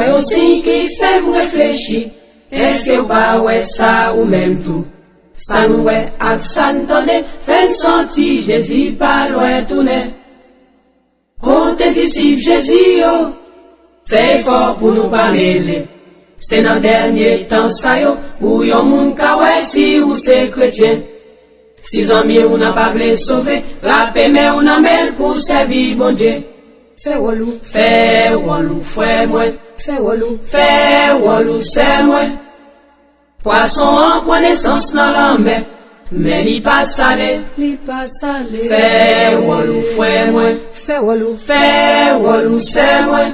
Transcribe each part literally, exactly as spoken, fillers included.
Yon siy ki fè m reflechi, èske w pa wè sa ou menm tou? Sa n wè ak sa n tande fè n santi Jezi pa lwen tounen. Kote disip Jezi yo? Fè efò pou nou pa mele. Se nan dènye tan sa yo pou yon moun ka wè si ou se kretyen. Si zanmi w nan pa vle sove, rape men w nan men l pou sèvi Bondye. Fè wòl ou. Fè wòl ou, frè mwen. Fè wòl ou. Fè wòl ou, sè mwen. Pwason an pran nesans nan lanmè, men li pa sale. Li pa sale. Fè wòl ou, frè mwen. Fè wòl ou. Fè wòl ou, sè mwen.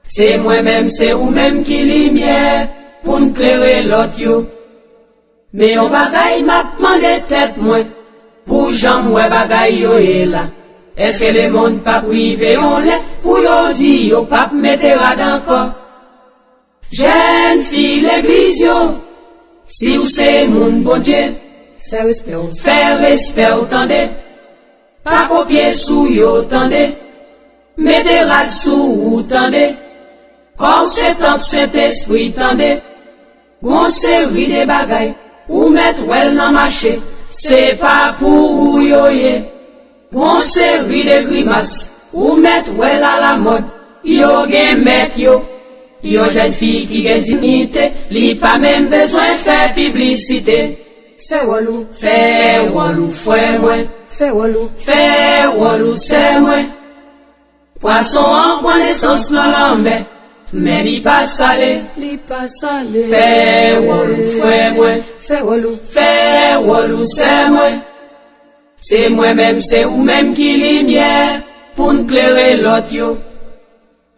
Se mwen menm, se ou menm ki limyè pou n klere lòt yo. Men yon bagay m ap mande tèt mwen, pou jan m wè bagay yo ye la, èske lemonn p ap rive yon lè pou yo di yo p ap mete rad ankò? Jèn fi legliz yo, si w se moun Bondye, fè respè w, fè respè w, tande. Pa kopye sou yo, tande. Mete rad sou ou, tande. Kò w se tanp Sentespri, tande. Gon seri de bagay ou mèt wè l nan mache, se pa pou ou yo ye. Gon seri de grimas ou mèt wè l alamòd, yo gen mèt yo. Yon jèn fi ki gen diyite, li pa menm bezwen fè piblisite. Fè wòl ou. Fè wòl ou, frè mwen. Fè wòl ou. Fè wòl ou, sè mwen. Pwason an pran nesans nan lanmè, men li pa sale. Li pa sale. Fè wòl ou, frè mwen. Fè wòl ou. Fè wòl ou, sè mwen. Se mwen menm, se ou menm ki limyè pou n klere lòt yo.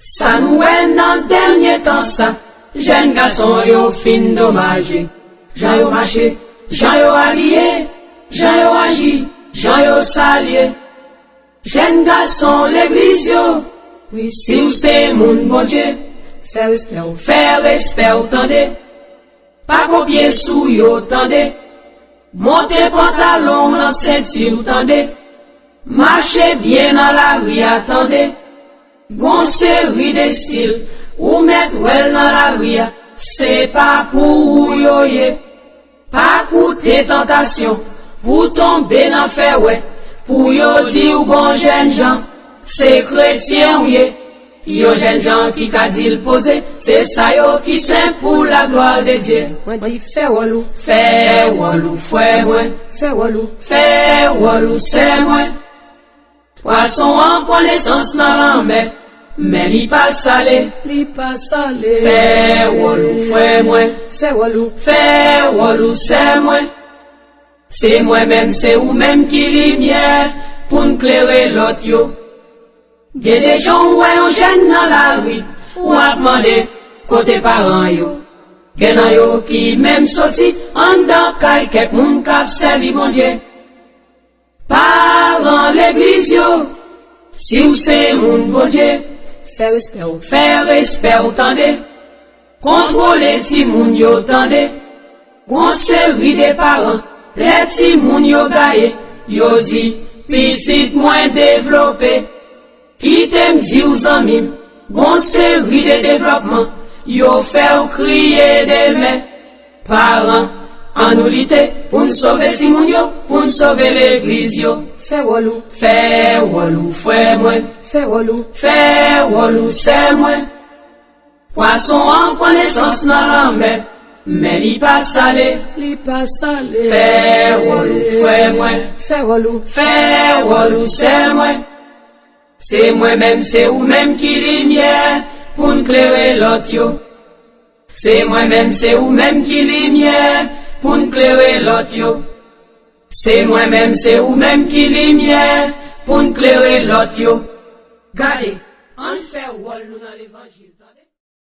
Sa n wè nan dènye tan sa, jèn gason yo fin domaje. Jan yo mache, jan yo abiye, jan yo aji, jan yo salye. Jèn gason legliz yo, wi, si w se moun Bondye, fè respè w, fè respè w, tande. Pa kopye sou yo, tande. Monte pantalon w nan senti w, tande. Mache byen nan lari a, tande. Gon seri de stil ou mèt wè l nan lari a, se pa pou ou yo ye. Pa koute tantasyon pou tonbe nan fè wè, pou yo di w bon jèn jan, se kretyen w ye. Yon jèn jan ki ka di l poze, se sa yo ki sen pou laglwa de Dye. Mwen di fè wòl ou. Fè wòl ou, frè mwen. Fè wòl ou. Fè wòl ou, sè mwen. Pwason an pran nesans nan lanmè, men li pa sale. Li pa sale. Fè wòl ou, frè mwen. Fè wòl ou. Fè wòl ou, sè mwen. Se mwen menm, se ou menm ki limyè pou n klere lòt yo. Gen de jan w wè yon jèn nan lari, w ap mande kote paran yo. Gen nan yo ki menm soti anndan kay kèk moun k ap sèvi Bondye. Paran legliz yo, si w se moun Bondye, fè respè w. Fè respè w, tande. Kontwole timoun yo, tande. Gon seri de paran, lè timoun yo gaye, yo di, pitit mwen devlope. Kite m di w, zanmi m, gon seri de devlòpman, yo fè w kriye demen. Paran, ann nou lite pou n sove timoun yo, pou n sove legliz yo. Fè wòl ou. Fè wòl ou, frè mwen. Fè wòl ou. Fè wòl ou, sè mwen. Pwason an pran nesans nan lanmè, men li pa sale. Li pa sale. Fè wòl ou, frè mwen. Fè wòl ou. Fè wòl ou, sè mwen. Se mwen menm, se ou menm ki limyè pou n klere lòt yo. Se mwen menm, se ou menm ki limyè pou n klere lòt yo. Se mwen menm, se ou menm ki limyè pou n klere lòt yo. Gade, ann fè wòl nou nan levanjil.